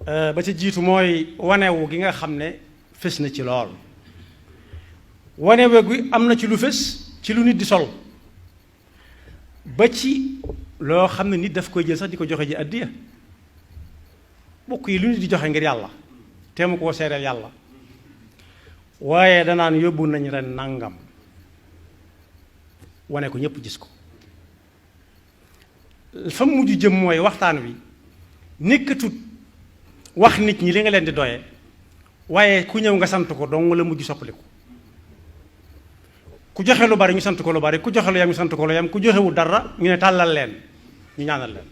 ba ca jiitu mooy wanewu gi nga xam ne fës na ci lool wanewu gi am na ci lu fës ci lu nit di sol ba ci loo xam ne nit daf koy jël sax di ko joxe ji addiya bokk yi lu nit di joxe ngir yàlla te mu koo seereel yàlla waaye danaan yóbbu nañ ren nangam wane ko ñépp gis ko fa mujj jëm mooy waxtaan wi nekkatut wax nit ñi li nga leen di doye waaye ku ñëw nga sant ko dong la mujj soppaliku ku joxe lu bari ñu sant ko lu bari ku joxe lu yam ñu sant ko lu yam ku joxewul dara ñu ne tàllal leen ñu ñaanal leen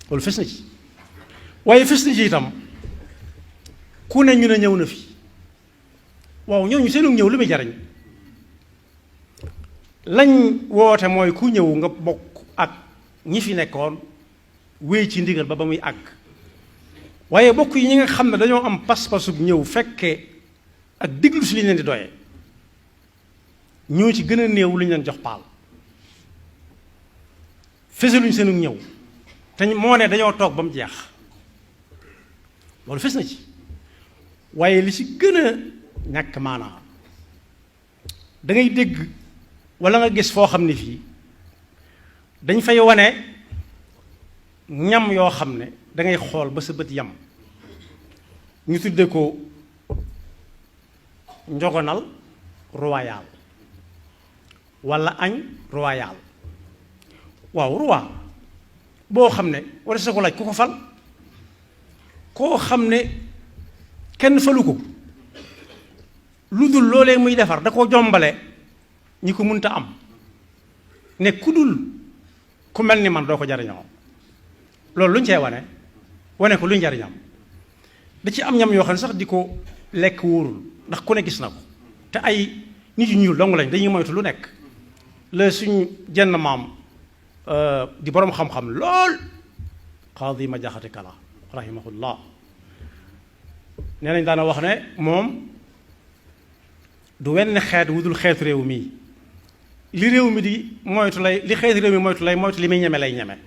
loolu fës na ci waaye fës na ci itam ku ne ñu ne ñëw na fi waaw ñooñu seenu ñëw lu muy jariñ lañ woote mooy ku ñëw nga bokk ak ñi fi nekkoon wéy ci ndigal ba muy àgg waaye bokk yi ñi nga xam ne dañoo am pas-pasub ñëw fekkee ak diglu si li ñu leen di doyee ñoo ci gën a néew lu ñu leen jox paal fesaluñ seenu ñëw te moo ne dañoo toog ba mu jeex loolu fes na ci waaye li ci gën a ñàkk maanaa da ngay dégg walla nga gis foo xam ne fii dañ fay wane ñam yoo xam ne dangay xool ba sa bët yam ñu tudde ko njogonal royal walla añ royal waaw roi boo xam ne walla sa ko laaj ku ko fal koo xam ne kenn falu ko lu dul loolee muy defar da ko jombale ñi ko munta am ne ku dul ku mel ni man doo ko jariñoo loolu lu ñu cee wane ko lu ñu jariñam da ci am ñam yoo xam ne sax di ko lekk wóorul ndax ku ne gis na ko te ay nit yu ñuul dong lañ dañuy moytu lu nekk la suñ jenn maam di boroom xam-xam lool Qaadi ma jaxate kala rahimahullah nee nañ daana wax ne moom du wenn xeet wudul xeetu réew mii li réew mi di moytu lay li xeetu réew mi moytu li muy ñeme lay ñeme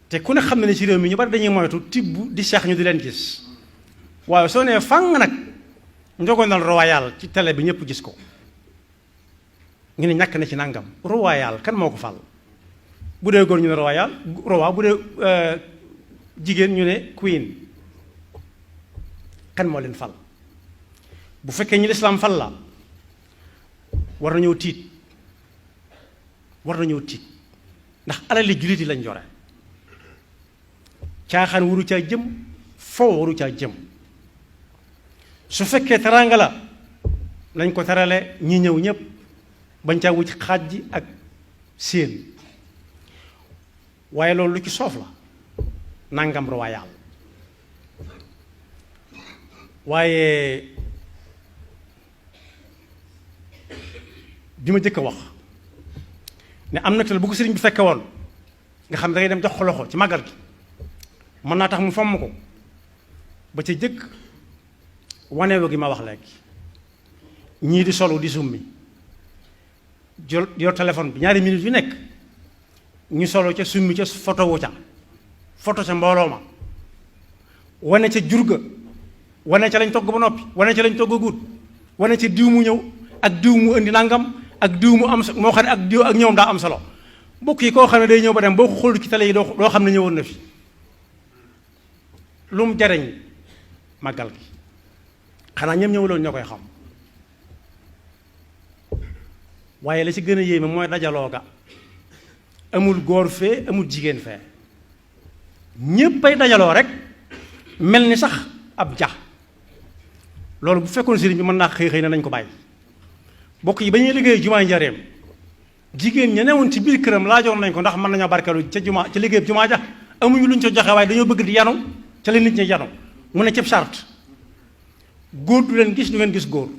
te ku ne xam ne ci réew mi ñu bari dañuy moytu tibb di seex ñu di leen gis waaye soo nee fang nag njogonal royal ci télé bi ñëpp gis ko ñu ne ñàkk na ci nangam royal kan moo ko fal bu dee góor ñu ne royal roi bu dee jigéen ñu ne queen kan moo leen fal bu fekkee ñi lislaam fal la war nañoo tiit ndax alali jullit yi lañ jore caaxaan waru caa jëm foo waru caa jëm su fekkee teraanga la nañ ko terale ñi ñëw ñépp bañ caa wuc xaaj ji ak séen waaye loolu lu ci soof la nangam royal waaye bi ma jëkk a wax ne am na tel bu ko sëriñ bi fekke woon nga xam da ngay dem jox ko loxo ci màggal gi mën naa tax mu fomm ko ba ca jëkk waneewu gi ma wax léegi ñii di solu di summi yor téléphone bi ñaari minutes yu nekk ñu solo ca summi ca photo wu ca photo ca mbooloo ma wane ca jurga wane ca lañ togg ba noppi wane ca lañ togg guut wane ca diw mu ñëw ak diw mu indi nangam ak diw mu am moo xam ne ak diw ak ñëwam daa am solo bokk yi koo xam ne day ñëw ba dem boo ko xool ci télé yi doo xam ne ñëwoon na fi lu mu jariñ màggal gi xanaa ñem ñëwuloon ñoo koy xam waaye la ci gën a yéeme mooy dajaloo ga amul góor fee amul jigéen fee ñépp ay dajaloo rek mel ni sax ab ja loolu bu fekkoon sëriñ bi mën naa xëy na nañ ko bàyyi bokk yi ba ñuy liggéey jumaa Njaaréem jigéen ña newoon ci biir këram laajoon nañ ko ndax mën nañoo barkeelu ca jumaa ca liggéey jumaa ja amuñu luñ ca joxe waaye dañoo bëgg di yanu ca la nit ñi yanu mu ne cëb charte góor du leen gis du ngeen gis góor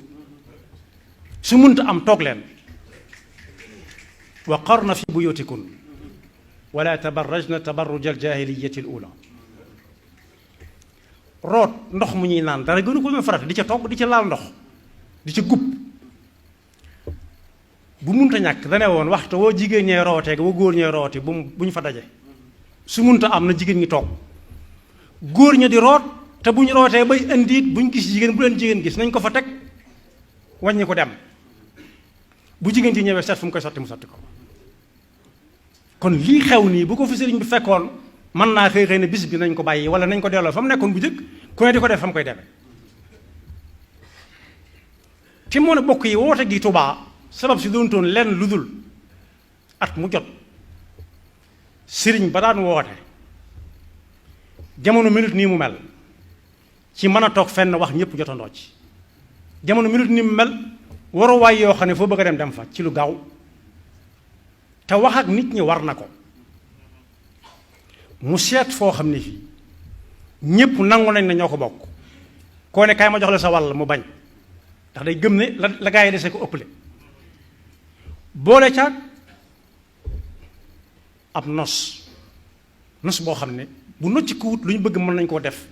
su munta am toog leen wa qarna fi buyutikun wala tabarrajna tabarruj aljaahiliyati al ula root ndox mu ñuy naan dara gënu ko ñu farata di ca togg di ca laal ndox di ca gub bu munta ñàkk dane woon waxtu woo jigéen ñee rootee ba góor ñee roote bu ñu fa daje su munta am na jigéen ñi toog góor ña di root te bu ñu rootee bay indiit bu ñu gis jigéen bu leen jigéen gis nañ ko fa teg wàññi ko dem bu jigéen ci ñëwee seet fu mu koy sotti mu sotti ko. kon lii xew nii bu ko fi sëriñ bi fekkoon mën naa xëy ne bis bi nañ ko bàyyi wala nañ ko delloo fa mu nekkoon bu njëkk ku ne di ko def fa mu koy demee. te moo ne bokk yi woote gi Tuubaa sabab si doon toon lenn lu dul at mu jot sëriñ ba daan woote jamono minute nii mu mel ci mën a toog fenn wax ñëpp jotandoo ci jamono minute nii mu mel waruwaay yoo xam ne foo bëgg a dem fa ci lu gaaw te wax ak nit ñi war na ko mu seet foo xam ne fii ñëpp nangu nañ ne ñoo ko bokk koo ne kaay ma jox la sa wàll mu bañ ndax day gëm ne la gaa yi dese ko ëpple boole caag ab nos boo xam ne bu nocci ko wut lu ñu bëgg mën nañ koo def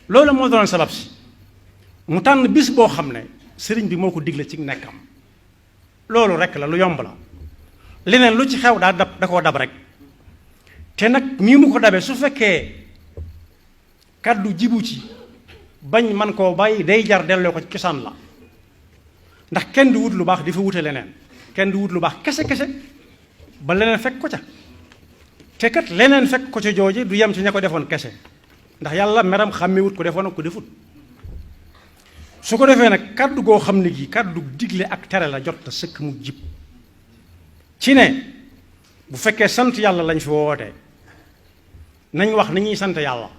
loolu moo doon sabab si mu tànn bis boo xam ne sëriñ bi moo ko digle ci nekkam loolu rek la lu yomb la leneen lu ci xew da koo dab rek te nag nii mu ko dabee su fekkee kàddu jibu ci bañ man koo bàyyi day jar delloo ko ci cosaan la ndax kenn du wut lu baax di fa wute leneen kenn du wut lu baax kese ba leneen fekk ko ca te kat leneen fekk ko ca jooje du yem ci ña ko defoon kese ndax yàlla meram xàmmewut ko defoon ak ko defut su ko defee nag kàddu goo xam ne gi kàddu digle ak tere la jot te sëkk mu jib ci ne bu fekkee sant yàlla lañ fi wootee nañ wax ni ñuy sant yàlla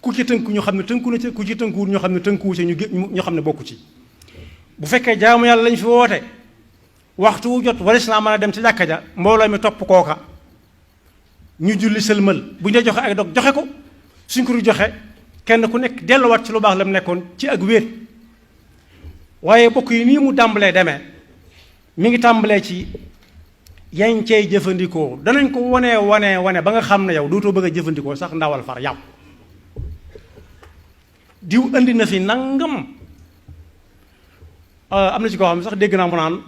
ku ci tënku ñu xam ne tënku na ci ku ci tënkuwul ñoo xam ne tënkuwu ci ñu xam ne bokku ci bu fekkee jaamu yàlla lañ fi woote waxtu wu jot waris naa mën a dem ci jàkka ja mbooloo mi topp kooka ñu julli sëlmal bu ñu dee joxe ay dog joxe ko suñ ko joxe kenn ku nekk delluwaat ci lu baax la mu nekkoon ci ak wéet waaye bokk yi nii mu tàmbalee demee mi ngi tàmbalee ci yañ cey jëfandikoo danañ ko wane ba nga xam ne yow dootoo bëgg a jëfandikoo sax ndawal far yàpp diw indi na fi nangam am na ci koo xam ne sax dégg naa mu naan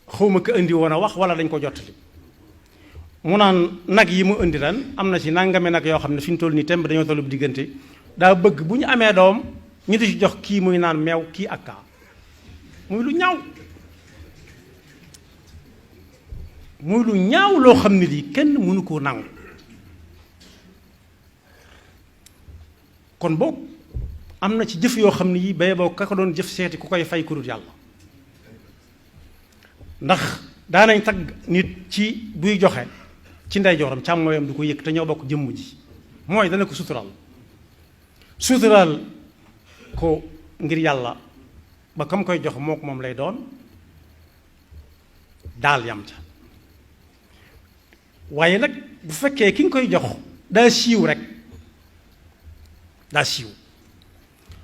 xawma ko indi woon a wax wala dañ ko jottali mu naan nag yi mu indi ren am na ci nangame nag yoo xam ne fi ñu toll nii temb dañoo tollu diggante daa bëgg bu ñu amee doom ñu di ci jox kii muy naan meew kii ak kaa muy lu ñaaw loo xam ne lii kenn mënu koo nangu kon boog am na ci jëf yoo xam ne yi bay boo ka ko doon jëf seeti ku koy fay ku dul yàlla ndax daanañ tagg nit ci buy joxe ci ndeyjooram càmmooyam du ko yëg te ñoo bokk jëmm ji mooy dana ko suturaal ko ngir yàlla ba kam koy jox moo ko moom lay doon daal yam ca waaye nag bu fekkee ki nga koy jox daa siiw rek daa siiw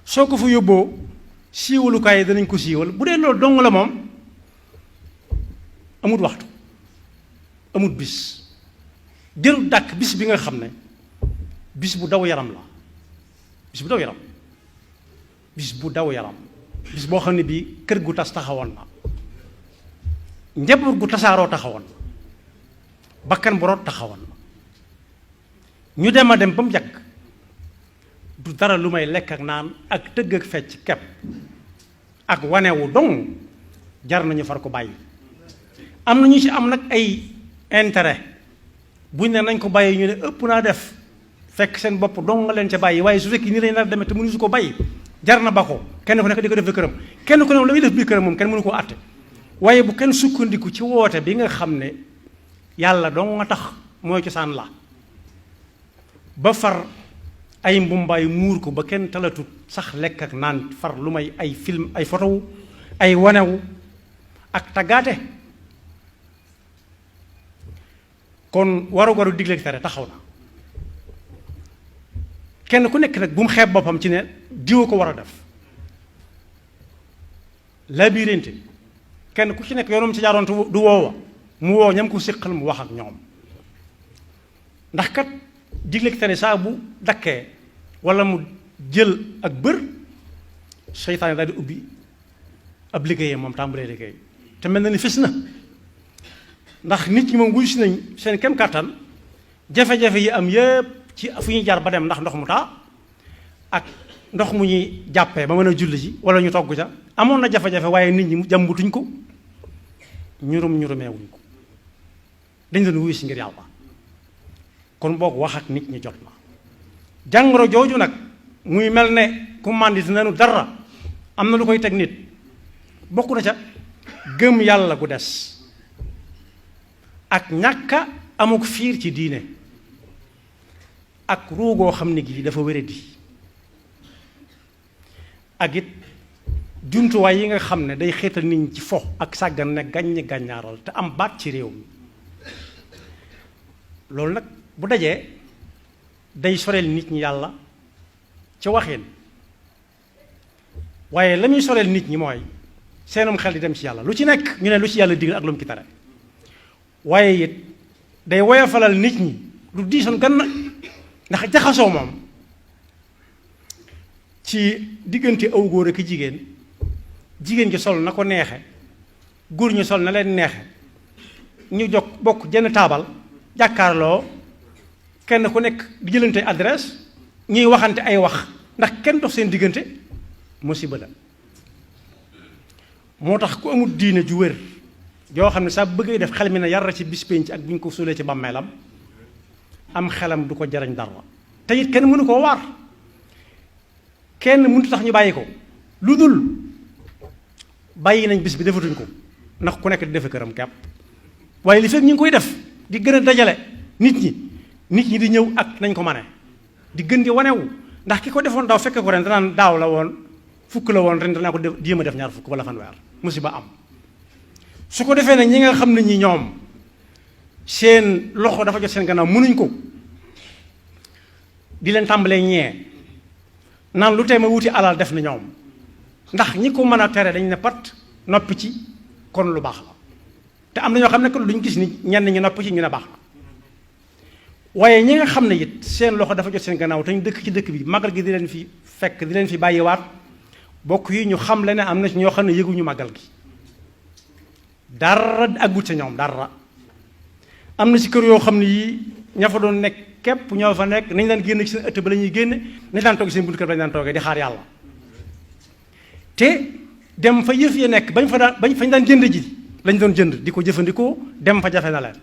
soo ko fa yóbboo siiwalukaay yi danañ ko siiwal bu dee loolu dong la moom amut waxtu amut bis jërul dàkk bis bi nga xam ne bis bu daw yaram la bis bu daw yaram bis boo xam ne bii kër gu tas taxawoon na njaboot gu tasaaroo taxawoon na bakkan bu root taxawoon na ñu dem a dem ba mu yàgg du dara lu may lekk ak naan ak tëgg ak fecc kepp ak wanewu dong jar nañu far ko bàyyi am na ñu ci am nag ay intérêt buñ ne nañ ko bàyyi ñu ne ëpp naa def fekk seen bopp dong nga leen ca bàyyi waaye su fekk nii lañ nar demee te mënu su ko bàyyi jar na ba ko kenn ku nekk di ko def bi këram kenn ku ne la muy def biir këram moom kenn mënu koo àtte waaye bu kenn sukkandiku ci woote bi nga xam ne yàlla dong nga tax mooy cosaan la ba far ay mbumbaay muur ko ba kenn talatut sax lekk ak naan far lu may ay film ay photo ay wanewu ak taggaate kon waru digle tere taxaw na kenn ku nekk nag bu mu xeeb boppam ci ne diwa ko war a def labirinte kenn ku ci nekk yoonam ci jaaroon du woowa mu woo ñam ko siqal mu wax ak ñoom ndax kat digle tere saa bu dakkee wala mu jël ak bër seytaane daal di ubbi ab liggéeyam moom tàmbalee liggéey te mel na ni fis na ndax nit ñi moom wuy si nañ seen kem kàttan jafe-jafe yi am yépp ci fu ñuy jaar ba dem ndax ndox mu taa ak ndox mu ñuy jàppee ba mën a julli ji wala ñu togg ca amoon na jafe-jafe waaye nit ñi jàmbutuñ ko ñurumeewuñ ko dañ doon wuyu si ngir yàlla kon boog wax ak nit ñi jot na jàngoro jooju nag muy mel ne ku màndit nanu dara am na lu koy teg nit bokk na ca gëm yàlla gu des ak ñàkka amuk fiir ci diine ak ruugoo xam ne gi dafa wéradi ak it jumtuwaay yi nga xam ne day xeetal nit ñi ci fo ak sàggan ne gàññi gàññaaral te am baat ci réew mi loolu nag bu dajee day soreel nit ñi yàlla ci waxin waaye la muy soreel nit ñi mooy seenum xel di dem ci yàlla lu ci nekk ñu ne lu ci yàlla digal ak lu mu ci tere waaye it day woyofalal nit ñi lu diisoon gan ndax jaxasoo moom ci diggante aw góor ak jigéen jigéen ji sol na ko neexe góor ñu sol na leen neexe ñu jog bokk jenn taabal jàkkaarloo kenn ku nekk di jëlante adresse ñuy waxante ay wax ndax kenn dox seen diggante musiba la moo tax ku amul diine ju wér joo xam ne saa bëggee def xel mi ne yar ci bis penc ak bu ñu ko suulee ci bàmmeelam am xelam du ko jariñ dara te it kenn mënu koo waar kenn mënut tax ñu bàyyi ko lu dul bàyyi nañ bis bi defatuñ ko ndax ku nekk di defe këram kepp waaye li fekk ñu ngi koy def di gën a dajale nit ñi di ñëw ak nañ ko mane di gën di wanewu ndax ki ko defoon daaw fekke ko ren danaan daaw la woon fukk la woon ren danaa ko jéem a def ñaar fukk wala fanweer musiba am su ko defee nag ñi nga xam ne ñi ñoom seen loxo dafa jot seen gannaaw mënuñ ko di leen tàmbalee ñee naan lu tee ma wuti alal def na ñoom ndax ñi ko mën a tere dañ ne pat noppi ci kon lu baax la te am na ñoo xam ne que duñ gis ni ñenn ñi noppi ci ñu ne baax na waaye ñi nga xam ne it seen loxo dafa jot seen gannaaw te ñu dëkk ci dëkk bi magal gi di leen fi fekk di leen fi bàyyiwaat bokk yi ñu xam le ne am na ci ñoo xam ne yëguñu magal gi dara aggut ca ñoom dara am na ci kër yoo xam ne yii ña fa doon nekk képp ñoo fa nekk nañ daan génn ci seen ëtt ba la ñuy génne nañ daan toog seen buntu kër ba lañ daan toogee di xaar yàlla te dem fa yëf ya nekk bañ fañ daan jënd ji lañ doon jënd di ko jëfandikoo dem fa jafe na leen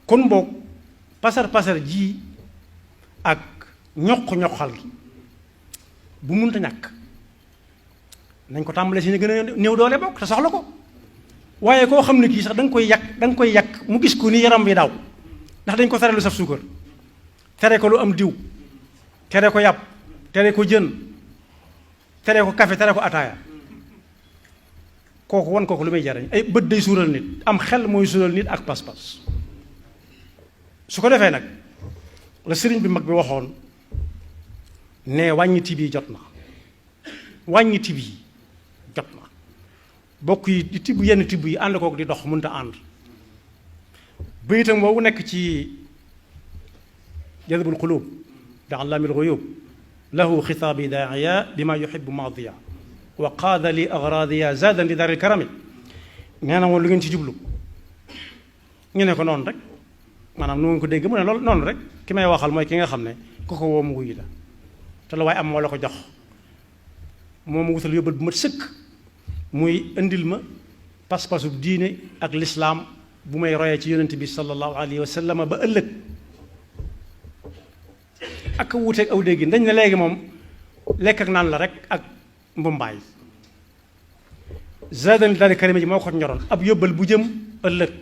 kon boog pasar ji ak ñoq-ñoqal gi bu munta ñàkk nañ ko tàmbalee si ñu gën a néew doole bokk te soxla ko waaye koo xam ne kii sax da nga koy yàq mu gis ko ni yaram bi daw ndax dañ ko tere lu saf suukar tere ko lu am diw tere ko yàpp tere ko jën tere ko café tere ko ataaya kooku wan kooku lu may jariñ ay bët day suural nit am xel mooy suural nit ak pas-pas su ko defee nag la sëriñ bi mag bi waxoon ne wàññi tibb yi jot na wàññi tibb yi jot na bokk yi di tibb yenn tibb yi ànd kook di dox mënta ànd bayitam boobu nekk ci jadbul qulub da allaamil ghuyub lahu xitaabi daaiya bima yuhibbu maadiya wa qaada li agradiya zaadan li daaril karami nee na woon lu ngeen ci jublu ñu ne ko noonu rek maanaam nu ngeen ko dégg mu ne loolu noonu rek ki may waxal mooy ki nga xam ne ku ko woo mu wuyu la te la waaye am moo la ko jox moo ma wutal yóbbal bu mat sëkk muy indil ma pas-pasu diine ak lislaam bu may royee ci yonent bi sallallahu alayhi wa sallam ba ëllëg ak wuuteeg aw dégg dañ ne léegi moom lekk ak naan la rek ak mbumbaay zaadani daal karima ji moo ko ñoroon ab yóbbal bu jëm ëllëg